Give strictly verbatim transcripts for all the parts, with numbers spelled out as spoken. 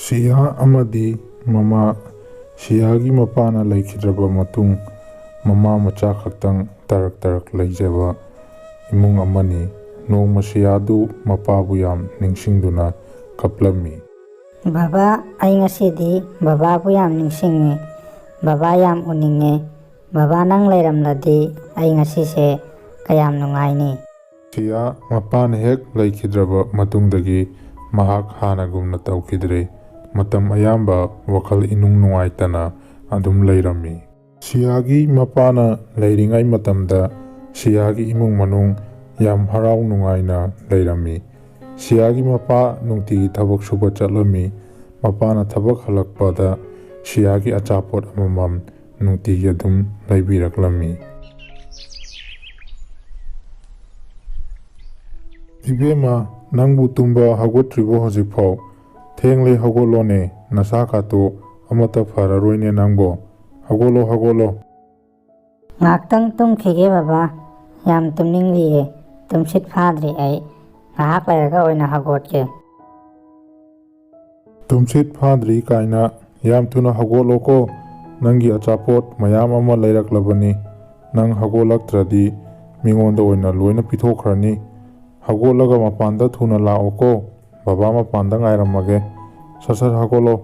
ꯁꯤꯌꯥ ꯑꯃꯗꯤ ꯃꯃꯥ꯫ ꯁꯤꯌꯥꯒꯤ ꯃꯄꯥꯅ ꯂꯩꯈꯤꯗ꯭ꯔꯕ ꯃꯇꯨꯡ, ꯃꯃꯥ ꯃꯆꯥ ꯈꯛꯇꯪ ꯇꯔꯛ ꯇꯔꯛ ꯂꯩꯖꯕ ꯏꯃꯨꯡ ꯑꯃꯅꯤ꯫ ꯅꯣꯡꯃ ꯁꯤꯌꯥꯗꯨ ꯃꯄꯥꯕꯨ ꯌꯥꯝ ꯅꯤꯡꯁꯤꯡꯗꯨꯅ ꯀꯞꯂꯝꯃꯤ꯫ "ꯕꯕꯥ, ꯑꯩ ꯉꯁꯤꯗꯤ ꯕꯕꯥꯕꯨ ꯌꯥꯝ ꯅꯤꯡꯁꯤꯡꯉꯤ꯫ ꯕꯕꯥ ꯌꯥꯝ ꯎꯅꯤꯡꯉꯦ꯫ ꯕꯕꯥ, ꯅꯪ ꯂꯩꯔꯝꯂꯗꯤ ꯑꯩ ꯉꯁꯤꯁꯦ ꯀꯌꯥꯝ ꯅꯨꯡꯉꯥꯏꯅꯤ!" ꯁꯤꯌꯥ ꯃꯄꯥꯅ ꯍꯦꯛ ꯂꯩꯈꯤꯗ꯭ꯔꯕ ꯃꯇꯨꯡꯗꯒꯤ ꯃꯍꯥꯛ ꯍꯥꯟꯅꯒꯨꯝꯅ ꯇꯧꯈꯤꯗ꯭ꯔꯦ꯫ ꯃꯇꯝ ꯑꯌꯥꯝꯕ ꯋꯥꯈꯜ ꯏꯅꯨꯡ ꯅꯨꯡꯉꯥꯏꯇꯅ ꯑꯗꯨꯝ ꯂꯩꯔꯝꯃꯤ꯫ ꯁꯤꯌꯥꯒꯤ ꯃꯄꯥꯅ ꯂꯩꯔꯤꯉꯩ ꯃꯇꯝꯗ ꯁꯤꯌꯥꯒꯤ ꯏꯃꯨꯡ ꯃꯅꯨꯡ ꯌꯥꯝ ꯍꯔꯥꯎ ꯅꯨꯡꯉꯥꯏꯅ ꯂꯩꯔꯝꯃꯤ꯫ ꯁꯤꯌꯥꯒꯤ ꯃꯄꯥ ꯅꯨꯡꯇꯤꯒꯤ ꯊꯕꯛ ꯁꯨꯕ ꯆꯠꯂꯝꯃꯤ꯫ ꯃꯄꯥꯅ ꯊꯕꯛ ꯍꯜꯂꯛꯄꯗ ꯁꯤꯌꯥꯒꯤ ꯑꯆꯥꯄꯣꯠ ꯑꯃꯃꯝ ꯅꯨꯡꯇꯤꯒꯤ ꯑꯗꯨꯝ ꯂꯩꯕꯤꯔꯛꯂꯝꯃꯤ꯫ "ꯏꯕꯦꯝꯃ, ꯅꯪꯕꯨ ꯇꯨꯝꯕ ꯍꯧꯒꯠꯇ꯭ꯔꯤꯕꯣ ꯍꯧꯖꯤꯛꯐꯥꯎ? ꯊꯦꯡꯂꯦ, ꯍꯧꯒꯠꯂꯣꯅꯦ, ꯅꯁꯥ ꯀꯥꯇꯣ ꯑꯃꯠꯇ ꯐꯔꯔꯣꯏꯅꯦ ꯅꯪꯕꯣ꯫ ꯍꯧꯒꯠꯂꯣ, ꯍꯧꯒꯠꯂꯣ!" "ꯉꯥꯏꯍꯥꯛꯇꯪ ꯇꯨꯝꯈꯤꯒꯦ ꯕꯕꯥ, ꯌꯥꯝ ꯇꯨꯝꯅꯤꯡꯂꯤꯌꯦ, ꯇꯨꯝꯁꯤꯠ ꯐꯥꯗ꯭ꯔꯤ ꯑꯩ, ꯉꯥꯏꯍꯥꯛ ꯂꯩꯔꯒ ꯑꯣꯏꯅ ꯍꯧꯒꯠꯀꯦ꯫" "ꯇꯨꯝꯁꯤꯠ ꯐꯥꯗ꯭ꯔꯤ ꯀꯥꯏꯅ, ꯌꯥꯝ ꯊꯨꯅ ꯍꯧꯒꯠꯂꯣꯀꯣ, ꯅꯪꯒꯤ ꯑꯆꯥꯄꯣꯠ ꯃꯌꯥꯝ ꯑꯃ ꯂꯩꯔꯛꯂꯕꯅꯤ꯫ ꯅꯪ ꯍꯧꯒꯠꯂꯛꯇ꯭ꯔꯗꯤ ꯃꯤꯉꯣꯟꯗ ꯑꯣꯏꯅ ꯂꯣꯏꯅ ꯄꯤꯊꯣꯛꯈ꯭ꯔꯅꯤ꯫ ꯍꯧꯒꯠꯂꯒ ꯃꯄꯥꯟꯗ ꯊꯨꯅ ꯂꯥꯛꯑꯣꯀꯣ, ꯕꯕꯥ ꯃꯄꯥꯟꯗ ꯉꯥꯏꯔꯝꯃꯒꯦ꯫ ꯁꯠ ꯁꯠ ꯍꯧꯒꯠꯂꯣ꯫"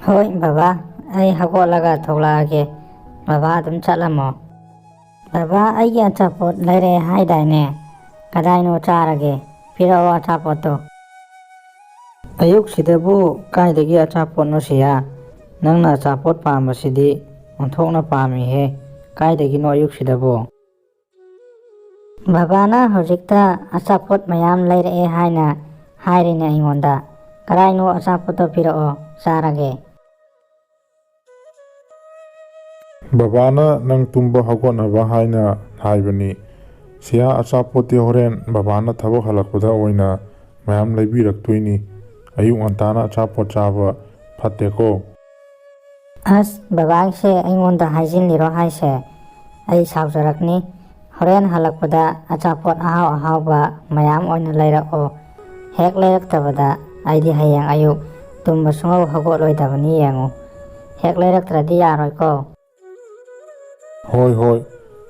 "ꯍꯣꯏ ꯕꯕꯥ, ꯑꯩ ꯍꯧꯒꯠꯂꯒ ꯊꯣꯛꯂꯛꯑꯒꯦ꯫ ꯕꯕꯥ ꯑꯗꯨꯝ ꯆꯠꯂꯝꯃꯣ꯫" "ꯕꯕꯥ, ꯑꯩꯒꯤ ꯑꯆꯥꯄꯣꯠ ꯂꯩꯔꯛꯑꯦ ꯍꯥꯏꯗꯥꯏꯅꯦ? ꯀꯗꯥꯏꯅꯣ ꯆꯥꯔꯒꯦ? ꯄꯤꯔꯛꯑꯣ ꯑꯆꯥꯄꯣꯠꯇꯣ꯫" "ꯑꯌꯨꯛꯁꯤꯗꯕꯨ ꯀꯥꯏꯗꯒꯤ ꯑꯆꯥꯄꯣꯠꯅꯣ ꯁꯤꯌꯥ? ꯅꯪꯅ ꯑꯆꯥꯄꯣꯠ ꯄꯥꯝꯕꯁꯤꯗꯤ ꯑꯣꯟꯊꯣꯛꯅ ꯄꯥꯝꯃꯤꯍꯦ꯫ ꯀꯥꯏꯗꯒꯤꯅꯣ ꯑꯌꯨꯛꯁꯤꯗꯕꯨ?" "ꯕꯕꯥꯅ ꯍꯧꯖꯤꯛꯇ ꯑꯆꯥꯄꯣꯠ ꯃꯌꯥꯝ ꯂꯩꯔꯛꯑꯦ ꯍꯥꯏꯅ ꯍꯥꯏꯔꯤꯅꯦ ꯑꯩꯉꯣꯟꯗ꯫ ꯀꯗꯥꯏꯅꯣ ꯑꯆꯥꯄꯣꯠꯇꯣ ꯄꯤꯔꯛꯑꯣ, ꯆꯥꯔꯒꯦ꯫" "ꯕꯕꯥꯅ ꯅꯪ ꯇꯨꯝꯕ ꯍꯧꯒꯠꯅꯕ ꯍꯥꯏꯅ ꯍꯥꯏꯕꯅꯤ꯫ ꯁꯤꯌꯥ, ꯑꯆꯥꯄꯣꯠꯇꯤ ꯍꯣꯔꯦꯟ ꯕꯕꯥꯅ ꯊꯕꯛ ꯍꯜꯂꯛꯄꯗ ꯑꯣꯏꯅ ꯃꯌꯥꯝ ꯂꯩꯕꯤꯔꯛꯇꯣꯏꯅꯤ꯫ ꯑꯌꯨꯛ ꯉꯟꯇꯥꯅ ꯑꯆꯥꯄꯣꯠ ꯆꯥꯕ ꯐꯠꯇꯦꯀꯣ꯫" "ꯑꯁ, ꯕꯕꯥꯒꯤꯁꯦ ꯑꯩꯉꯣꯟꯗ ꯍꯥꯏꯖꯤꯜꯂꯤꯔꯣ ꯍꯥꯏꯁꯦ? ꯑꯩ ꯁꯥꯎꯖꯔꯛꯅꯤ꯫ ꯍꯣꯔꯦꯟ ꯍꯜꯂꯛꯄꯗ ꯑꯆꯥꯄꯣꯠ ꯑꯍꯥꯎ ꯑꯍꯥꯎꯕ ꯃꯌꯥꯝ ꯑꯣꯏꯅ ꯂꯩꯔꯛꯑꯣ꯫ ꯍꯦꯛ ꯂꯩꯔꯛꯇꯕꯗ ꯑꯩꯗꯤ ꯍꯌꯦꯡ ꯑꯌꯨꯛ ꯇꯨꯝꯕ ꯁꯨꯡꯍꯧ ꯍꯧꯒꯠꯂꯣꯏꯗꯕꯅꯤ, ꯌꯦꯡꯉꯨ꯫ ꯍꯦꯛ ꯂꯩꯔꯛꯇ꯭ꯔꯗꯤ ꯌꯥꯔꯣꯏꯀꯣ꯫ ꯍꯣꯏ, ꯍꯣꯏ,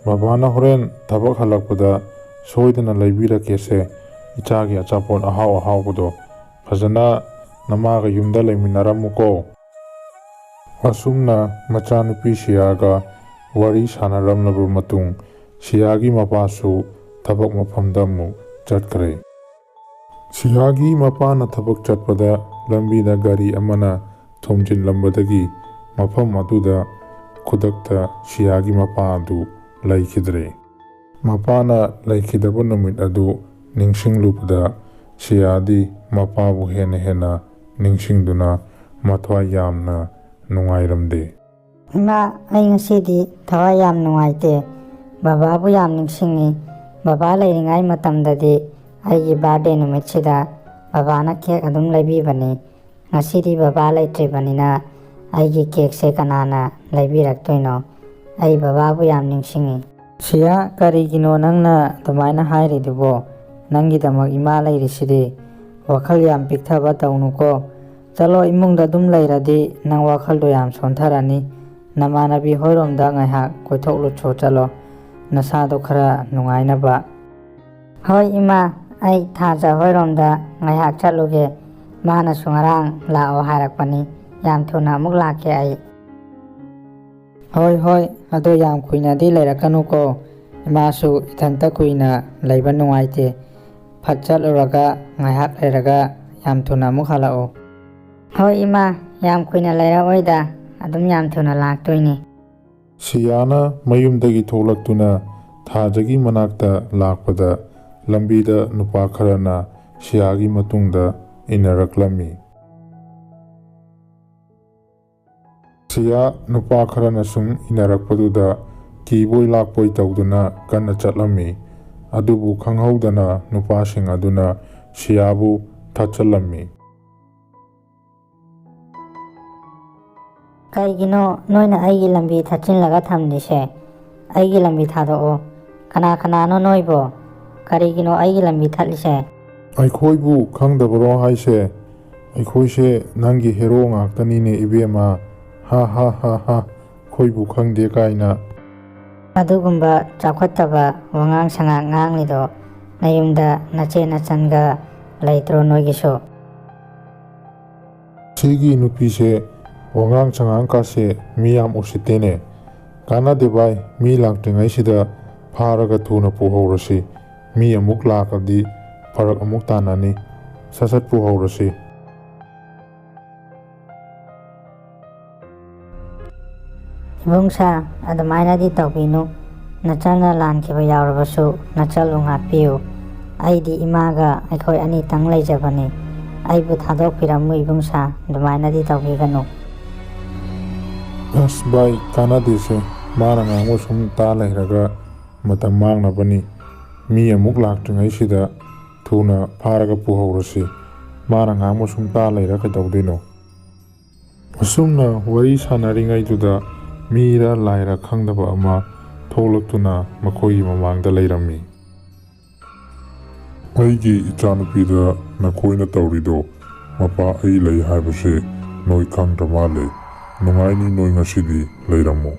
ꯕꯕꯥꯅ ꯍꯣꯔꯦꯟ ꯊꯕꯛ ꯍꯜꯂꯛꯄꯗ ꯁꯣꯏꯗꯅ ꯂꯩꯕꯤꯔꯛꯀꯦꯁꯦ, ꯏꯆꯥꯒꯤ ꯑꯆꯥꯄꯣꯠ ꯑꯍꯥꯎ ꯑꯍꯥꯎꯕꯗꯣ꯫ ꯐꯖꯅ ꯅꯃꯥꯒ ꯌꯨꯝꯗ ꯂꯩꯃꯤꯟꯅꯔꯝꯃꯨꯀꯣ꯫ ꯑꯁꯨꯝꯅ ꯃꯆꯥꯅꯨꯄꯤ ꯁꯤꯌꯥꯒ ꯋꯥꯔꯤ ꯁꯥꯟꯅꯔꯝꯂꯕ ꯃꯇꯨꯡ, ꯁꯤꯌꯥꯒꯤ ꯃꯄꯥꯁꯨ ꯊꯕꯛ ꯃꯐꯝꯗ ꯑꯃꯨꯛ ꯆꯠꯈ꯭ꯔꯦ꯫ ꯁꯤꯌꯥꯒꯤ ꯃꯄꯥꯅ ꯊꯕꯛ ꯆꯠꯄꯗ ꯂꯝꯕꯤꯗ ꯒꯥꯔꯤ ꯑꯃꯅ ꯊꯣꯝꯖꯤꯜꯂꯝꯕꯗꯒꯤ ꯃꯐꯝ ꯑꯗꯨꯗ ꯈꯨꯗꯛꯇ ꯁꯤꯌꯥꯒꯤ ꯃꯄꯥ ꯑꯗꯨ ꯂꯩꯈꯤꯗ꯭ꯔꯦ꯫ ꯃꯄꯥꯅ ꯂꯩꯈꯤꯗꯕ ꯅꯨꯃꯤꯠ ꯑꯗꯨ ꯅꯤꯡꯁꯤꯡꯂꯨꯕꯗ ꯁꯤꯌꯥꯗꯤ ꯃꯄꯥꯕꯨ ꯍꯦꯟꯅ ꯍꯦꯟꯅ ꯅꯤꯡꯁꯤꯡꯗꯨꯅ ꯃꯊ꯭ꯋꯥꯏ ꯌꯥꯝꯅ ꯅꯨꯡꯉꯥꯏꯔꯝꯗꯦ꯫ "ꯏꯃꯥ, ꯑꯩ ꯉꯁꯤꯗꯤ ꯊꯋꯥꯏ ꯌꯥꯝ ꯅꯨꯡꯉꯥꯏꯇꯦ꯫ ꯕꯕꯥꯕꯨ ꯌꯥꯝ ꯅꯤꯡꯁꯤꯡꯉꯤ꯫ ꯕꯕꯥ ꯂꯩꯔꯤꯉꯩ ꯃꯇꯝꯗꯗꯤ ꯑꯩꯒꯤ ꯕꯥꯔꯗꯦ ꯅꯨꯃꯤꯠꯁꯤꯗ ꯕꯕꯥꯅ ꯀꯦꯛ ꯑꯗꯨꯝ ꯂꯩꯕꯤꯕꯅꯤ꯫ ꯉꯁꯤꯗꯤ ꯕꯕꯥ ꯂꯩꯇ꯭ꯔꯤꯕꯅꯤꯅ ꯑꯩꯒꯤ ꯀꯦꯛꯁꯦ ꯀꯅꯥꯅ ꯂꯩꯕꯤꯔꯛꯇꯣꯏꯅꯣ? ꯑꯩ ꯕꯕꯥꯕꯨ ꯌꯥꯝ ꯅꯤꯡꯁꯤꯡꯉꯤ꯫" "ꯁꯤꯌꯥ, ꯀꯔꯤꯒꯤꯅꯣ ꯅꯪꯅ ꯑꯗꯨꯃꯥꯏꯅ ꯍꯥꯏꯔꯤꯗꯨꯕꯣ? ꯅꯪꯒꯤꯗꯃꯛ ꯏꯃꯥ ꯂꯩꯔꯤꯁꯤꯗꯤ꯫ ꯋꯥꯈꯜ ꯌꯥꯝ ꯄꯤꯛꯊꯕ ꯇꯧꯅꯨꯀꯣ꯫ ꯆꯠꯂꯣ, ꯏꯃꯨꯡꯗ ꯑꯗꯨꯝ ꯂꯩꯔꯗꯤ ꯅꯪ ꯋꯥꯈꯜꯗꯣ ꯌꯥꯝ ꯁꯣꯟꯊꯔꯅꯤ꯫ ꯅꯃꯥꯟꯅꯕꯤ ꯍꯣꯏꯔꯣꯝꯗ ꯉꯥꯏꯍꯥꯛ ꯀꯣꯏꯊꯣꯛꯂꯨꯆꯣ ꯆꯠꯂꯣ, ꯅꯁꯥꯗꯣ ꯈꯔ ꯅꯨꯡꯉꯥꯏꯅꯕ꯫" "ꯍꯣꯏ ꯏꯃꯥ, ꯑꯩ ꯊꯥꯖ ꯍꯣꯏꯔꯣꯝꯗ ꯉꯥꯏꯍꯥꯛ ꯆꯠꯂꯨꯒꯦ꯫ ꯃꯥꯅꯁꯨ ꯉꯔꯥꯡ ꯂꯥꯛꯑꯣ ꯍꯥꯏꯔꯛꯄꯅꯤ꯫ ꯌꯥꯝ ꯊꯨꯅ ꯑꯃꯨꯛ ꯂꯥꯛꯀꯦ ꯑꯩ꯫" "ꯍꯣꯏ, ꯍꯣꯏ, ꯑꯗꯣ ꯌꯥꯝ ꯀꯨꯏꯅꯗꯤ ꯂꯩꯔꯛꯀꯅꯨꯀꯣ꯫ ꯏꯃꯥꯁꯨ ꯏꯊꯟꯇ ꯀꯨꯏꯅ ꯂꯩꯕ ꯅꯨꯡꯉꯥꯏꯇꯦ꯫ ꯐꯠ ꯆꯠꯂꯨꯔꯒ ꯉꯥꯏꯍꯥꯛ ꯂꯩꯔꯒ ꯌꯥꯝ ꯊꯨꯅ ꯑꯃꯨꯛ ꯍꯜꯂꯛꯑꯣ꯫" "ꯍꯣꯏ ꯏꯃꯥ, ꯌꯥꯝ ꯀꯨꯏꯅ ꯂꯩꯔꯛꯑꯣꯏꯗ, ꯑꯗꯨꯝ ꯌꯥꯝ ꯊꯨꯅ ꯂꯥꯛꯇꯣꯏꯅꯤ꯫" ꯁꯤꯌꯥꯅ ꯃꯌꯨꯝꯗꯒꯤ ꯊꯣꯛꯂꯛꯇꯨꯅ ꯊꯥꯖꯒꯤ ꯃꯅꯥꯛꯇ ꯂꯥꯛꯄꯗ, ꯂꯝꯕꯤꯗ ꯅꯨꯄꯥ ꯈꯔꯅ ꯁꯤꯌꯥꯒꯤ ꯃꯇꯨꯡꯗ ꯏꯟꯅꯔꯛꯂꯝꯃꯤ꯫ ꯁꯤꯌꯥ ꯅꯨꯄꯥ ꯈꯔꯅ ꯁꯨꯝ ꯏꯟꯅꯔꯛꯄꯗꯨꯗ ꯀꯤꯕꯣꯏ ꯂꯥꯛꯄꯣꯏ ꯇꯧꯗꯨꯅ ꯀꯟꯅ ꯆꯠꯂꯝꯃꯤ꯫ ꯑꯗꯨꯕꯨ ꯈꯪꯍꯧꯗꯅ ꯅꯨꯄꯥꯁꯤꯡ ꯑꯗꯨꯅ ꯁꯤꯌꯥꯕꯨ ꯊꯠꯆꯜꯂꯝꯃꯤ꯫ "ꯀꯩꯒꯤꯅꯣ ꯅꯣꯏꯅ ꯑꯩꯒꯤ ꯂꯝꯕꯤ ꯊꯠꯆꯤꯜꯂꯒ ꯊꯝꯂꯤꯁꯦ? ꯑꯩꯒꯤ ꯂꯝꯕꯤ ꯊꯥꯗꯣꯛꯑꯣ꯫ ꯀꯅꯥ ꯀꯅꯥꯅꯣ ꯅꯣꯏꯕꯣ? ꯀꯔꯤꯒꯤꯅꯣ ꯑꯩꯒꯤ ꯂꯝꯕꯤ ꯊꯠꯂꯤꯁꯦ?" "ꯑꯩꯈꯣꯏꯕꯨ ꯈꯪꯗꯕꯔꯣ ꯍꯥꯏꯁꯦ? "ꯑꯩꯈꯣꯏꯁꯦ ꯅꯪꯒꯤ ꯍꯦꯔꯣ ꯉꯥꯛꯇꯅꯤꯅꯦ ꯏꯕꯦꯝꯃ, ꯍꯥ ꯍꯥ ꯍꯥ ꯍꯥ, ꯑꯩꯈꯣꯏꯕꯨ ꯈꯪꯗꯦ" ꯀꯥꯏꯅ꯫ ꯑꯗꯨꯒꯨꯝꯕ ꯆꯥꯎꯈꯠꯇꯕ ꯋꯥꯉꯥꯡ ꯁꯉꯥꯡ ꯉꯥꯡꯂꯤꯗꯣ ꯅꯌꯨꯝꯗ ꯅꯆꯦ ꯅꯆꯟꯒ ꯂꯩꯇ꯭ꯔꯣ ꯅꯣꯏꯒꯤꯁꯨ? ꯁꯤꯒꯤ ꯅꯨꯄꯤꯁꯦ ꯋꯥꯉꯥꯡ ꯁꯉꯥꯡ ꯀꯥꯁꯦ ꯃꯤ ꯌꯥꯝ ꯎꯁꯤꯠꯇꯦꯅꯦ꯫ ꯀꯥꯟꯅꯗꯦ ꯚꯥꯏ, ꯃꯤ ꯂꯥꯛꯇ꯭ꯔꯤꯉꯩꯁꯤꯗ ꯐꯥꯔꯒ ꯊꯨꯅ ꯄꯨꯍꯧꯔꯁꯤ꯫ ꯃꯤ ꯑꯃꯨꯛ ꯂꯥꯛꯑꯗꯤ ꯐꯔꯛ ꯑꯃꯨꯛ ꯇꯥꯅꯅꯤ꯫ ꯁꯠ ꯁꯠ ꯄꯨꯍꯧꯔꯁꯤ꯫ ꯏꯕꯨꯡꯁꯥ, ꯑꯗꯨꯃꯥꯏꯅꯗꯤ ꯇꯧꯕꯤꯅꯨ꯫ ꯅꯆꯟꯅ ꯂꯥꯟꯈꯤꯕ ꯌꯥꯎꯔꯕꯁꯨ ꯅꯆꯜꯕꯨ ꯉꯥꯛꯄꯤꯌꯨ꯫ ꯑꯩꯗꯤ ꯏꯃꯥꯒ ꯑꯩꯈꯣꯏ ꯑꯅꯤꯇꯪ ꯂꯩꯖꯕꯅꯤ꯫ ꯑꯩꯕꯨ ꯊꯥꯗꯣꯛꯄꯤꯔꯝꯃꯨ ꯏꯕꯨꯡꯁꯥ, ꯑꯗꯨꯃꯥꯏꯅꯗꯤ ꯇꯧꯕꯤꯒꯅꯨ꯫ ꯑꯁ ꯚꯥꯏ, ꯀꯥꯟꯅꯗꯦꯁꯦ꯫ ꯃꯥꯅ ꯉꯥꯡꯕ ꯁꯨꯝ ꯇꯥ ꯂꯩꯔꯒ ꯃꯇꯝ ꯃꯥꯡꯅꯕꯅꯤ꯫ ꯃꯤ ꯑꯃꯨꯛ ꯂꯥꯛꯇ꯭ꯔꯤꯉꯩꯁꯤꯗ ꯊꯨꯅ ꯐꯥꯔꯒ ꯄꯨꯍꯧꯔꯁꯤ꯫ ꯃꯥꯅ ꯉꯥꯡꯕ ꯁꯨꯝ ꯇꯥ ꯂꯩꯔ ꯀꯩꯗꯧꯗꯣꯏꯅꯣ? ꯑꯁꯨꯝꯅ ꯋꯥꯔꯤ ꯁꯥꯟꯅꯔꯤꯉꯩꯗꯨꯗ ꯃꯤꯔ ꯂꯥꯏꯔ ꯈꯪꯗꯕ ꯑꯃ ꯊꯣꯛꯂꯛꯇꯨꯅ ꯃꯈꯣꯏꯒꯤ ꯃꯃꯥꯡꯗ ꯂꯩꯔꯝꯃꯤ꯫ "ꯑꯩꯒꯤ ꯏꯆꯥꯅꯨꯄꯤꯗ ꯅꯈꯣꯏꯅ ꯇꯧꯔꯤꯗꯣ, ꯃꯄꯥ ꯑꯩ ꯂꯩ ꯍꯥꯏꯕꯁꯦ ꯅꯣꯏ ꯈꯪꯗ꯭ꯔ ꯃꯥꯜꯂꯦ꯫ ꯅꯨꯡꯉꯥꯏꯅꯤ ꯅꯣꯏ ꯉꯁꯤꯗꯤ, ꯂꯩꯔꯝꯃꯣ"꯫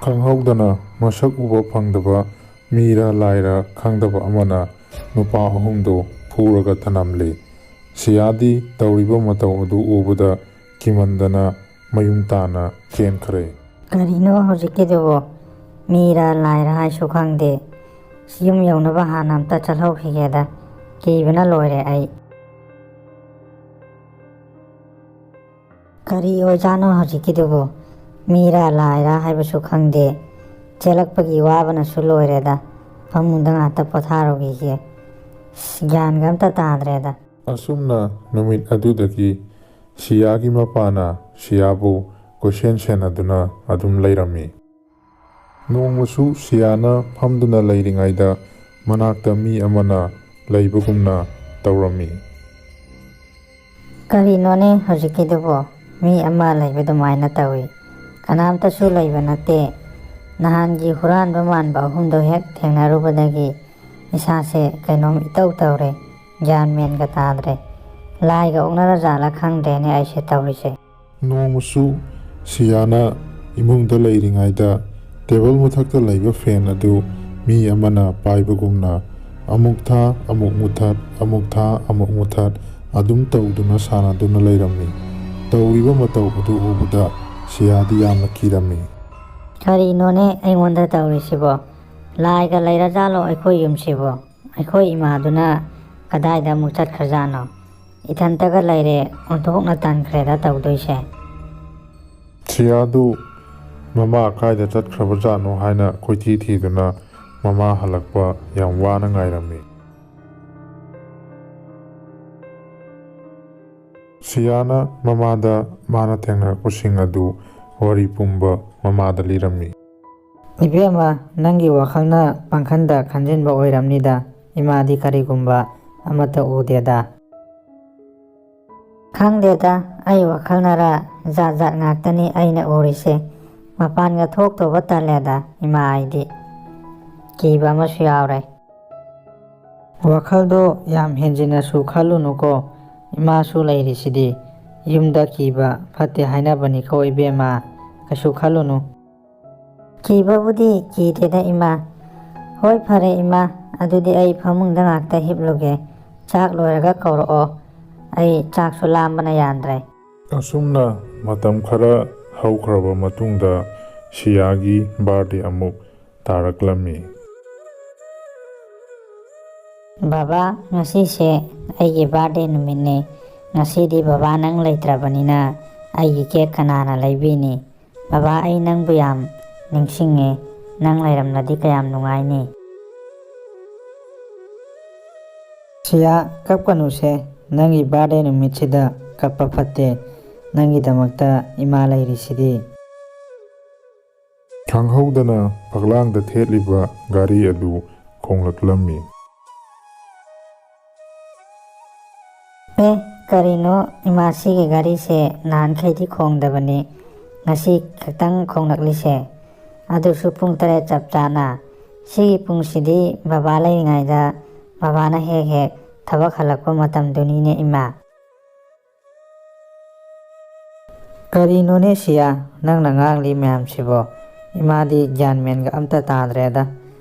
ꯈꯪꯍꯧꯗꯅ ꯃꯁꯛ ꯎꯕ ꯐꯪꯗꯕ ꯃꯤꯔ ꯂꯥꯏꯔ ꯈꯪꯗꯕ ꯑꯃꯅ ꯅꯨꯄꯥ ꯑꯍꯨꯝꯗꯣ ꯐꯨꯔꯒ ꯊꯅꯝꯂꯦ꯫ ꯁꯤꯌꯥꯗꯤ ꯇꯧꯔꯤꯕ ꯃꯇꯧ ꯑꯗꯨ ꯎꯕꯗ ꯀꯤꯃꯟꯗꯅ ꯃꯌꯨꯝ ꯇꯥꯅ ꯆꯦꯟꯈ꯭ꯔꯦ꯫ ꯀꯔꯤꯅꯣ ꯍꯧꯖꯤꯛꯀꯤꯗꯨꯕꯣ? ꯃꯤꯔ ꯂꯥꯏꯔ ꯍꯥꯏꯁꯨ ꯈꯪꯗꯦ꯫ ꯌꯨꯝ ꯌꯧꯅꯕ ꯍꯥꯟꯅ ꯑꯝꯇ ꯆꯠꯍꯧꯈꯤꯒꯦꯗ꯫ ꯀꯤꯕꯅ ꯂꯣꯏꯔꯦ ꯑꯩ꯫ ꯀꯔꯤ ꯑꯣꯏꯖꯥꯠꯅꯣ ꯍꯧꯖꯤꯛꯀꯤꯗꯨꯕꯨ? ꯃꯤꯔꯥ ꯂꯥꯏꯔꯥ ꯍꯥꯏꯕꯁꯨ ꯈꯪꯗꯦ꯫ ꯆꯦꯜꯂꯛꯄꯒꯤ ꯋꯥꯕꯅꯁꯨ ꯂꯣꯏꯔꯦꯗ꯫ ꯐꯃꯨꯡꯗ ꯉꯥꯛꯇ ꯄꯣꯊꯥꯔꯨꯈꯤꯒꯦ꯫ ꯑꯁ, ꯒ꯭ꯌꯥꯟꯒ ꯑꯝꯇ ꯇꯥꯗ꯭ꯔꯦꯗ꯫ ꯑꯁꯨꯝꯅ ꯅꯨꯃꯤꯠ ꯑꯗꯨꯗꯒꯤ ꯁꯤꯌꯥꯒꯤ ꯃꯄꯥꯅ ꯁꯤꯌꯥꯕꯨ ꯀꯣꯏꯁꯦꯟ ꯁꯦꯟꯅꯗꯨꯅ ꯑꯗꯨꯝ ꯂꯩꯔꯝꯃꯤ꯫ ꯅꯣꯡꯃꯁꯨ ꯁꯤꯌꯥꯅ ꯐꯝꯗꯨꯅ ꯂꯩꯔꯤꯉꯩꯗ ꯃꯅꯥꯛꯇ ꯃꯤ ꯑꯃꯅ ꯂꯩꯕꯒꯨꯝꯅ ꯇꯧꯔꯝꯃꯤ꯫ ꯀꯔꯤꯅꯣꯅꯦ ꯍꯧꯖꯤꯛꯀꯤꯗꯨꯕꯣ? ꯃꯤ ꯑꯃ ꯂꯩꯕ ꯑꯗꯨꯃꯥꯏꯅ ꯇꯧꯏ꯫ ꯀꯅꯥꯝꯇꯁꯨ ꯂꯩꯕ ꯅꯠꯇꯦ꯫ ꯅꯍꯥꯟꯒꯤ ꯍꯨꯔꯥꯟꯕ ꯃꯥꯟꯕ ꯑꯍꯨꯝꯗꯣ ꯍꯦꯛ ꯊꯦꯡꯅꯔꯨꯕꯗꯒꯤ ꯏꯁꯥꯁꯦ ꯀꯩꯅꯣꯝ ꯏꯇꯧ ꯇꯧꯔꯦ꯫ ꯒ꯭ꯌꯥꯟ ꯃꯦꯟꯒ ꯇꯥꯗ꯭ꯔꯦ꯫ ꯂꯥꯏꯒ ꯑꯣꯛꯅꯔꯖꯥꯠꯂ ꯈꯪꯗꯦꯅꯦ ꯑꯩꯁꯦ ꯇꯧꯔꯤꯁꯦ꯫ ꯅꯣꯡꯃꯁꯨ ꯁꯤꯌꯥꯅ ꯏꯃꯨꯡꯗ ꯂꯩꯔꯤꯉꯩꯗ ꯇꯦꯕꯜ ꯃꯊꯛꯇ ꯂꯩꯕ ꯐꯦꯟ ꯑꯗꯨ ꯃꯤ ꯑꯃꯅ ꯄꯥꯏꯕꯒꯨꯝꯅ ꯑꯃꯨꯛ ꯊꯥ, ꯑꯃꯨꯛ ꯃꯨꯊꯠ, ꯑꯃꯨꯛ ꯊꯥ, ꯑꯃꯨꯛ ꯃꯨꯊꯠ ꯑꯗꯨꯝ ꯇꯧꯗꯨꯅ ꯁꯥꯟꯅꯗꯨꯅ ꯂꯩꯔꯝꯃꯤ꯫ ꯇꯧꯔꯤꯕ ꯃꯇꯧ ꯑꯗꯨ ꯎꯕꯗ ꯁꯤꯌꯥꯗꯤ ꯌꯥꯝꯅ ꯀꯤꯔꯝꯃꯤ꯫ ꯀꯔꯤꯅꯣꯅꯦ ꯑꯩꯉꯣꯟꯗ ꯇꯧꯔꯤꯁꯤꯕꯣ? ꯂꯥꯏꯒ ꯂꯩꯔꯖꯥꯠꯂꯣ ꯑꯩꯈꯣꯏ ꯌꯨꯝꯁꯤꯕꯣ? ꯑꯩꯈꯣꯏ ꯏꯃꯥꯗꯨꯅ ꯀꯗꯥꯏꯗ ꯑꯃꯨꯛ ꯆꯠꯈ꯭ꯔꯖꯥꯠꯅꯣ? ꯏꯊꯟꯇꯒ ꯂꯩꯔꯦ, ꯑꯣꯟꯊꯣꯛꯅ ꯇꯟꯈ꯭ꯔꯦꯗ ꯇꯧꯗꯣꯏꯁꯦ꯫ ꯁꯤꯌꯥꯗꯨ ꯃꯃꯥ ꯀꯥꯏꯗ ꯆꯠꯈ꯭ꯔꯕꯖꯥꯠꯅꯣ ꯍꯥꯏꯅ ꯀꯣꯏꯊꯤ ꯊꯤꯗꯨꯅ ꯃꯃꯥ ꯍꯜꯂꯛꯄ ꯌꯥꯝ ꯋꯥꯅ ꯉꯥꯏꯔꯝꯃꯤ꯫ ꯁꯤꯌꯥꯅ ꯃꯃꯥꯗ ꯃꯥꯅ ꯊꯦꯡꯅꯔꯛꯄꯁꯤꯡ ꯑꯗꯨ ꯋꯥꯔꯤ ꯄꯨꯝꯕ ꯃꯃꯥꯗ ꯂꯤꯔꯝꯃꯤ꯫ ꯏꯕꯦꯝꯃ, ꯅꯪꯒꯤ ꯋꯥꯈꯜꯅ ꯄꯪꯈꯟꯗ ꯈꯟꯖꯤꯟꯕ ꯑꯣꯏꯔꯝꯅꯤꯗ, ꯏꯃꯥꯗꯤ ꯀꯔꯤꯒꯨꯝꯕ ꯑꯃꯠꯇ ꯎꯗꯦꯗ꯫ ꯈꯪꯗꯦꯗ, ꯑꯩ ꯋꯥꯈꯜꯅꯔ ꯖꯥꯠ ꯖꯥꯠ ꯉꯥꯛꯇꯅꯤ ꯑꯩꯅ ꯎꯔꯤꯁꯦ꯫ ꯃꯄꯥꯟꯒ ꯊꯣꯛꯇꯧꯕ ꯇꯜꯂꯦꯗ ꯏꯃꯥ ꯑꯩꯗꯤ꯫ ꯀꯤꯕ ꯑꯃꯁꯨ ꯌꯥꯎꯔꯦ꯫ ꯋꯥꯈꯜꯗꯣ ꯌꯥꯝ ꯍꯦꯟꯖꯤꯟꯅꯁꯨ ꯈꯜꯂꯨꯅꯨꯀꯣ, ꯏꯃꯥꯁꯨ ꯂꯩꯔꯤꯁꯤꯗꯤ꯫ ꯌꯨꯝꯗ ꯀꯤꯕ ꯐꯠꯇꯦ ꯍꯥꯏꯅꯕꯅꯤꯀꯣ ꯏꯕꯦꯝꯃ, ꯀꯩꯁꯨ ꯈꯜꯂꯨꯅꯨ꯫ ꯀꯤꯕꯕꯨꯗꯤ ꯀꯤꯗꯦꯗ ꯏꯃꯥ꯫ ꯍꯣꯏ ꯐꯔꯦ ꯏꯃꯥ, ꯑꯗꯨꯗꯤ ꯑꯩ ꯐꯃꯨꯡꯗ ꯉꯥꯛꯇ ꯍꯤꯞꯂꯨꯒꯦ꯫ ꯆꯥꯛ ꯂꯣꯏꯔꯒ ꯀꯧꯔꯛꯑꯣ, ꯑꯩ ꯆꯥꯛꯁꯨ ꯂꯥꯝꯕꯅ ꯌꯥꯗ꯭ꯔꯦ꯫ ꯑꯁꯨꯝꯅ ꯃꯇꯝ ꯈꯔ ꯍꯧꯈ꯭ꯔꯕ ꯃꯇꯨꯡꯗ ꯁꯤꯌꯥꯒꯤ ꯕꯥꯔꯗꯦ ꯑꯃꯨꯛ ꯇꯥꯔꯛꯂꯝꯃꯤ꯫ ꯕꯕꯥ, ꯉꯁꯤꯁꯦ ꯑꯩꯒꯤ ꯕꯥꯔꯗꯦ ꯅꯨꯃꯤꯠꯅꯦ꯫ ꯉꯁꯤꯗꯤ ꯕꯕꯥ ꯅꯪ ꯂꯩꯇ꯭ꯔꯕꯅꯤꯅ ꯑꯩꯒꯤ ꯀꯦꯛ ꯀꯅꯥꯅ ꯂꯩꯕꯤꯅꯤ? ꯕꯕꯥ, ꯑꯩ ꯅꯪꯕꯨ ꯌꯥꯝ ꯅꯤꯡꯁꯤꯡꯉꯦ꯫ ꯅꯪ ꯂꯩꯔꯝꯂꯗꯤ ꯀꯌꯥꯝ ꯅꯨꯡꯉꯥꯏꯅꯤ꯫ ꯁꯤꯌꯥ, ꯀꯞꯀꯅꯨꯁꯦ꯫ ꯅꯪꯒꯤ ꯕꯥꯔꯗꯦ ꯅꯨꯃꯤꯠꯁꯤꯗ ꯀꯞꯄ ꯐꯠꯇꯦ꯫ ꯅꯪꯒꯤꯗꯃꯛꯇ ꯏꯃꯥ ꯂꯩꯔꯤꯁꯤꯗꯤ꯫ ꯈꯪꯍꯧꯗꯅ ꯐꯛꯂꯥꯡꯗ ꯊꯦꯠꯂꯤꯕ ꯘꯔꯤ ꯑꯗꯨ ꯈꯣꯡꯂꯛꯂꯝꯃꯤ꯫ ꯑꯦ, ꯀꯔꯤꯅꯣ ꯏꯃꯥ, ꯁꯤꯒꯤ ꯘꯔꯤꯁꯦ ꯅꯍꯥꯟꯈꯩꯗꯤ ꯈꯣꯡꯗꯕꯅꯤ, ꯉꯁꯤ ꯈꯛꯇꯪ ꯈꯣꯡꯂꯛꯂꯤꯁꯦ? ꯑꯗꯨꯁꯨ ꯄꯨꯡ ꯇꯔꯦꯠ ꯆꯞ ꯆꯥꯅ꯫ ꯁꯤꯒꯤ ꯄꯨꯡꯁꯤꯗꯤ ꯕꯕꯥ ꯂꯩꯔꯤꯉꯩꯗ ꯕꯕꯥꯅ ꯍꯦꯛ ꯍꯦꯛ ꯊꯕꯛ ꯍꯜꯂꯛꯄ ꯃꯇꯝꯗꯨꯅꯤꯅꯦ ꯏꯃꯥ꯫ ꯀꯔꯤꯅꯣꯅꯦ ꯁꯤꯌꯥ, ꯅꯪꯅ ꯉꯥꯡꯂꯤ ꯃꯌꯥꯝꯁꯤꯕꯣ? ꯏꯃꯥꯗꯤ ꯒ꯭ꯌꯥꯟ ꯃꯦꯟꯒ ꯑꯝꯇ ꯇꯥꯗ꯭ꯔꯦꯗ꯫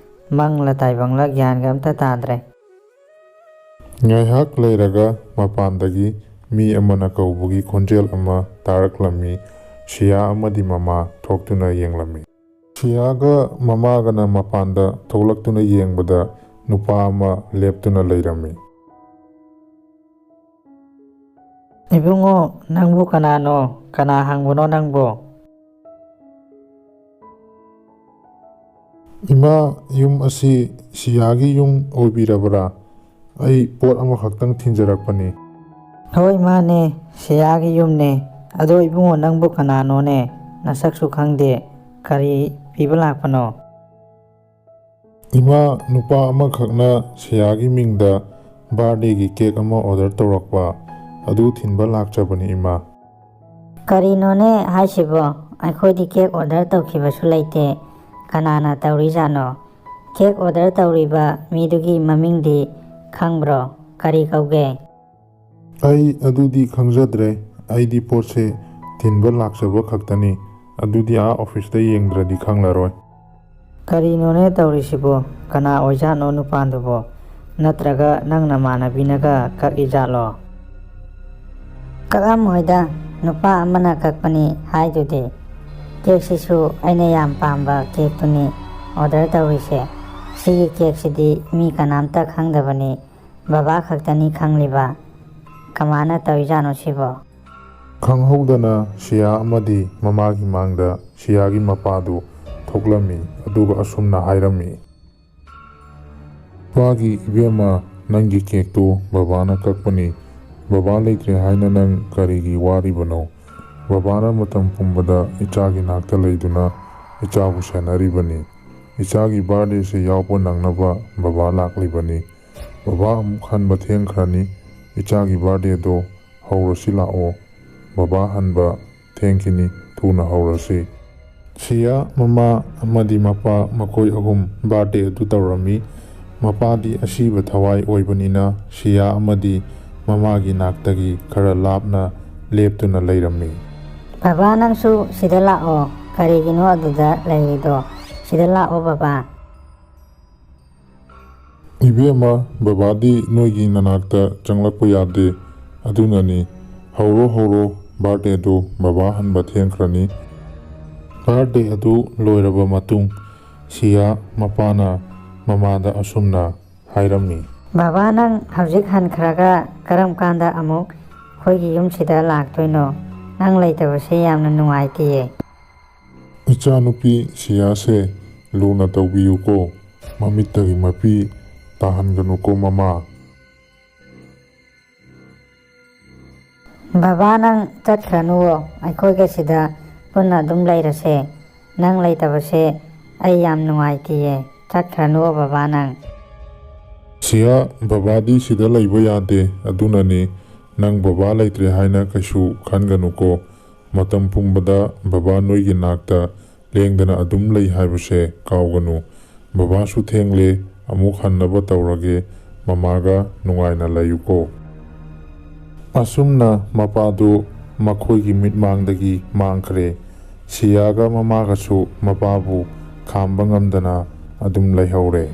ꯃꯪꯂ ꯇꯥꯏꯕꯪꯂ ꯒ꯭ꯌꯥꯟꯒ ꯑꯝꯇ ꯇꯥꯗ꯭ꯔꯦ꯫ ꯉꯥꯏꯍꯥꯛ ꯂꯩꯔꯒ ꯃꯄꯥꯟꯗꯒꯤ ꯃꯤ ꯑꯃꯅ ꯀꯧꯕꯒꯤ ꯈꯣꯟꯖꯦꯜ ꯑꯃ ꯇꯥꯔꯛꯂꯝꯃꯤ꯫ ꯁꯤꯌꯥ ꯑꯃꯗꯤ ꯃꯃꯥ ꯊꯣꯛꯇꯨꯅ ꯌꯦꯡꯂꯝꯃꯤ꯫ ꯁꯤꯌꯥꯒ ꯃꯃꯥꯒꯅ ꯃꯄꯥꯟꯗ ꯊꯣꯛꯂꯛꯇꯨꯅ ꯌꯦꯡꯕꯗ ꯅꯨꯄꯥ ꯑꯃ ꯂꯦꯞꯇꯨꯅ ꯂꯩꯔꯝꯃꯤ꯫ ꯏꯕꯨꯡꯉꯣ, ꯅꯪꯕꯨ ꯀꯅꯥꯅꯣ? ꯀꯅꯥ ꯍꯪꯕꯅꯣ ꯅꯪꯕꯨ? ꯏꯃꯥ, ꯌꯨꯝ ꯑꯁꯤ ꯁꯤꯌꯥꯒꯤ ꯌꯨꯝ ꯑꯣꯏꯕꯤꯔꯕ꯭ꯔꯥ? ꯑꯩ ꯄꯣꯠ ꯑꯃꯈꯛꯇꯪ ꯊꯤꯟꯖꯔꯛꯄꯅꯤ꯫ ꯍꯣꯏ, ꯃꯥꯅꯦ, ꯁꯤꯌꯥꯒꯤ ꯌꯨꯝꯅꯦ꯫ ꯑꯗꯣ ꯏꯕꯨꯡꯉꯣ, ꯅꯪꯕꯨ ꯀꯅꯥꯅꯣꯅꯦ? ꯅꯁꯛꯁꯨ ꯈꯪꯗꯦ꯫ ꯀꯔꯤ ꯄꯤꯕ ꯂꯥꯛꯄꯅꯣ? ꯏꯃꯥ, ꯅꯨꯄꯥ ꯑꯃꯈꯛꯅ ꯁꯤꯌꯥꯒꯤ ꯃꯤꯡꯗ ꯕꯥꯔꯗꯦꯒꯤ ꯀꯦꯛ ꯑꯃ ꯑꯣꯔꯗꯔ ꯇꯧꯔꯛꯄ, ꯑꯗꯨ ꯊꯤꯟꯕ ꯂꯥꯛꯆꯕꯅꯤ, ꯏꯃꯥ꯫ ꯀꯔꯤꯅꯣꯅꯦ ꯍꯥꯏꯁꯤꯕꯣ? ꯑꯩꯈꯣꯏꯗꯤ ꯀꯦꯛ ꯑꯣꯔꯗꯔ ꯇꯧꯈꯤꯕꯁꯨ ꯂꯩꯇꯦ꯫ ꯀꯅꯥꯅ ꯇꯧꯔꯤꯖꯥꯠꯅꯣ? ꯀꯦꯛ ꯑꯣꯔꯗꯔ ꯇꯧꯔꯤꯕ ꯃꯤꯗꯨꯒꯤ ꯃꯃꯤꯡꯗꯤ ꯈꯪꯕ꯭ꯔꯣ? ꯀꯔꯤ ꯀꯧꯒꯦ? ꯑꯩ ꯑꯗꯨꯗꯤ ꯈꯪꯖꯗ꯭ꯔꯦ꯫ ꯑꯩꯗꯤ ꯄꯣꯠꯁꯦ ꯊꯤꯟꯕ ꯂꯥꯛꯆꯕ ꯈꯛꯇꯅꯤ꯫ ꯑꯗꯨꯗꯤ ꯑꯥ ꯑꯣꯐꯤꯁꯇ ꯌꯦꯡꯗ꯭ꯔꯗꯤ ꯈꯪꯂꯔꯣꯏ꯫ ꯀꯔꯤꯅꯣꯅꯦ ꯇꯧꯔꯤꯁꯤꯕꯣ? ꯀꯅꯥ ꯑꯣꯏꯖꯥꯠꯅꯣ ꯅꯨꯄꯥꯗꯨꯕꯣ? ꯅꯠꯇ꯭ꯔꯒ ꯅꯪ ꯅꯃꯥꯟꯅꯕꯤꯅꯒ ꯀꯛꯏꯖꯥꯠꯂꯣ? ꯀꯛꯑꯝꯃꯣꯏꯗ, ꯅꯨꯄꯥ ꯑꯃꯅ ꯀꯛꯄꯅꯤ ꯍꯥꯏꯗꯨꯗꯤ꯫ ꯀꯦꯛꯁꯤꯁꯨ ꯑꯩꯅ ꯌꯥꯝ ꯄꯥꯝꯕ ꯀꯦꯛꯇꯨꯅꯤ ꯑꯣꯔꯗꯔ ꯇꯧꯔꯤꯁꯦ꯫ ꯁꯤꯒꯤ ꯀꯦꯛꯁꯤꯗꯤ ꯃꯤ ꯀꯅꯥꯝꯇ ꯈꯪꯗꯕꯅꯤ, ꯕꯕꯥ ꯈꯛꯇꯅꯤ ꯈꯪꯂꯤꯕ꯫ ꯀꯃꯥꯏꯅ ꯇꯧꯔꯤꯖꯥꯠꯅꯣ ꯁꯤꯕꯣ? ꯈꯪꯍꯧꯗꯅ ꯁꯤꯌꯥ ꯑꯃꯗꯤ ꯃꯃꯥꯒꯤ ꯃꯥꯡꯗ ꯁꯤꯌꯥꯒꯤ ꯃꯄꯥꯗꯨ ꯊꯣꯛꯂꯝꯃꯤ, ꯑꯗꯨꯒ ꯑꯁꯨꯝꯅ ꯍꯥꯏꯔꯝꯃꯤ꯫ ꯅꯨꯄꯥꯒꯤ ꯏꯕꯦꯝꯃ, ꯅꯪꯒꯤ ꯀꯦꯛꯇꯨ ꯕꯕꯥꯅ ꯀꯛꯄꯅꯤ꯫ ꯕꯕꯥ ꯂꯩꯇ꯭ꯔꯦ ꯍꯥꯏꯅ ꯅꯪ ꯀꯔꯤꯒꯤ ꯋꯥꯔꯤꯕꯅꯣ? ꯕꯕꯥꯅ ꯃꯇꯝ ꯄꯨꯝꯕꯗ ꯏꯆꯥꯒꯤ ꯅꯥꯛꯇ ꯂꯩꯗꯨꯅ ꯏꯆꯥꯕꯨ ꯁꯦꯟꯅꯔꯤꯕꯅꯤ꯫ ꯏꯆꯥꯒꯤ ꯕꯥꯔꯗꯦꯁꯦ ꯌꯥꯎꯕ ꯅꯪꯅꯕ ꯕꯕꯥ ꯂꯥꯛꯂꯤꯕꯅꯤ꯫ ꯕꯕꯥ ꯑꯃꯨꯛ ꯍꯟꯕ ꯊꯦꯡꯈ꯭ꯔꯅꯤ꯫ ꯏꯆꯥꯒꯤ ꯕꯥꯔꯗꯦꯗꯣ ꯍꯧꯔꯁꯤ ꯂꯥꯛꯑꯣ꯫ ꯕꯕꯥ ꯍꯟꯕ ꯊꯦꯡꯈꯤꯅꯤ, ꯊꯨꯅ ꯍꯧꯔꯁꯤ꯫ ꯁꯤꯌꯥ ꯃꯃꯥ ꯑꯃꯗꯤ ꯃꯄꯥ ꯃꯈꯣꯏ ꯑꯍꯨꯝ ꯕꯥꯔꯗꯦ ꯑꯗꯨ ꯇꯧꯔꯝꯃꯤ꯫ ꯃꯄꯥꯗꯤ ꯑꯁꯤꯕ ꯊꯋꯥꯏ ꯑꯣꯏꯕꯅꯤꯅ ꯁꯤꯌꯥ ꯑꯃꯗꯤ ꯃꯃꯥꯒꯤ ꯅꯥꯛꯇꯒꯤ ꯈꯔ ꯂꯥꯞꯅ ꯂꯦꯞꯇꯨꯅ ꯂꯩꯔꯝꯃꯤ꯫ ꯕꯕꯥ, ꯅꯪꯁꯨ ꯁꯤꯗ ꯂꯥꯛꯑꯣ꯫ ꯀꯔꯤꯒꯤꯅꯣ ꯑꯗꯨꯗ ꯂꯩꯔꯤꯗꯣ? ꯁꯤꯗ ꯂꯥꯛꯑꯣ ꯕꯕꯥ꯫ ꯏꯕꯦꯝꯃ, ꯕꯕꯥꯗꯤ ꯅꯣꯏꯒꯤ ꯅꯅꯥꯛꯇ ꯆꯪꯂꯛꯄ ꯌꯥꯗꯦ꯫ ꯑꯗꯨꯅꯅꯤ꯫ ꯍꯧꯔꯣ ꯍꯧꯔꯣ, ꯕꯥꯔꯗꯦꯗꯨ ꯕꯕꯥ ꯍꯟꯕ ꯊꯦꯡꯈ꯭ꯔꯅꯤ꯫ ꯕꯥꯔꯗꯦ ꯑꯗꯨ ꯂꯣꯏꯔꯕ ꯃꯇꯨꯡ ꯁꯤꯌꯥ ꯃꯄꯥꯅ ꯃꯃꯥꯗ ꯑꯁꯨꯝꯅ ꯍꯥꯏꯔꯝꯃꯤ꯫ ꯕꯕꯥ, ꯅꯪ ꯍꯧꯖꯤꯛ ꯍꯟꯈ꯭ꯔꯒ ꯀꯔꯝ ꯀꯥꯟꯗ ꯑꯃꯨꯛ ꯑꯩꯈꯣꯏꯒꯤ ꯌꯨꯝꯁꯤꯗ ꯂꯥꯛꯇꯣꯏꯅꯣ? ꯅꯪ ꯂꯩꯇꯕꯁꯦ ꯌꯥꯝꯅ ꯅꯨꯡꯉꯥꯏꯇꯦꯌꯦ꯫ ꯏꯆꯥꯅꯨꯄꯤ ꯁꯤꯌꯥꯁꯦ ꯂꯨꯅ ꯇꯧꯕꯤꯌꯨꯀꯣ꯫ ꯃꯃꯤꯠꯇꯒꯤ ꯃꯄꯤ ꯇꯥꯍꯟꯒꯅꯨꯀꯣ ꯃꯃꯥ꯫ ꯕꯕꯥ, ꯅꯪ ꯆꯠꯈ꯭ꯔꯅꯨꯋꯣ, ꯑꯩꯈꯣꯏꯒ ꯁꯤꯗ ꯄꯨꯟꯅ ꯑꯗꯨꯝ ꯂꯩꯔꯁꯦ꯫ ꯅꯪ ꯂꯩꯇꯕꯁꯦ ꯑꯩ ꯌꯥꯝ ꯅꯨꯡꯉꯥꯏꯇꯤꯌꯦ꯫ ꯆꯠꯈ꯭ꯔꯅꯨꯋꯣ ꯕꯕꯥ ꯅꯪ꯫ ꯁꯤꯌꯥ, ꯕꯕꯥꯗꯤ ꯁꯤꯗ ꯂꯩꯕ ꯌꯥꯗꯦ, ꯑꯗꯨꯅꯅꯤ꯫ ꯅꯪ ꯕꯕꯥ ꯂꯩꯇ꯭ꯔꯦ ꯍꯥꯏꯅ ꯀꯩꯁꯨ ꯈꯟꯒꯅꯨꯀꯣ꯫ ꯃꯇꯝ ꯄꯨꯝꯕꯗ ꯕꯕꯥ ꯅꯣꯏꯒꯤ ꯅꯥꯛꯇ ꯂꯦꯡꯗꯅ ꯑꯗꯨꯝ ꯂꯩ ꯍꯥꯏꯕꯁꯦ ꯀꯥꯎꯒꯅꯨ꯫ ꯕꯕꯥꯁꯨ ꯊꯦꯡꯂꯦ, ꯑꯃꯨꯛ ꯍꯟꯅꯕ ꯇꯧꯔꯒꯦ꯫ ꯃꯃꯥꯒ ꯅꯨꯡꯉꯥꯏꯅ ꯂꯩꯌꯨꯀꯣ꯫ ꯑꯁꯨꯝꯅ ꯃꯄꯥꯗꯨ ꯃꯈꯣꯏꯒꯤ ꯃꯤꯠꯃꯥꯡꯗꯒꯤ ꯃꯥꯡꯈ꯭ꯔꯦ꯫ ꯁꯤꯌꯥꯒ ꯃꯃꯥꯒꯁꯨ ꯃꯄꯥꯕꯨ ꯈꯥꯝꯕ ꯉꯝꯗꯅ ꯑꯗꯨꯝ ꯂꯩꯍꯧꯔꯦ꯫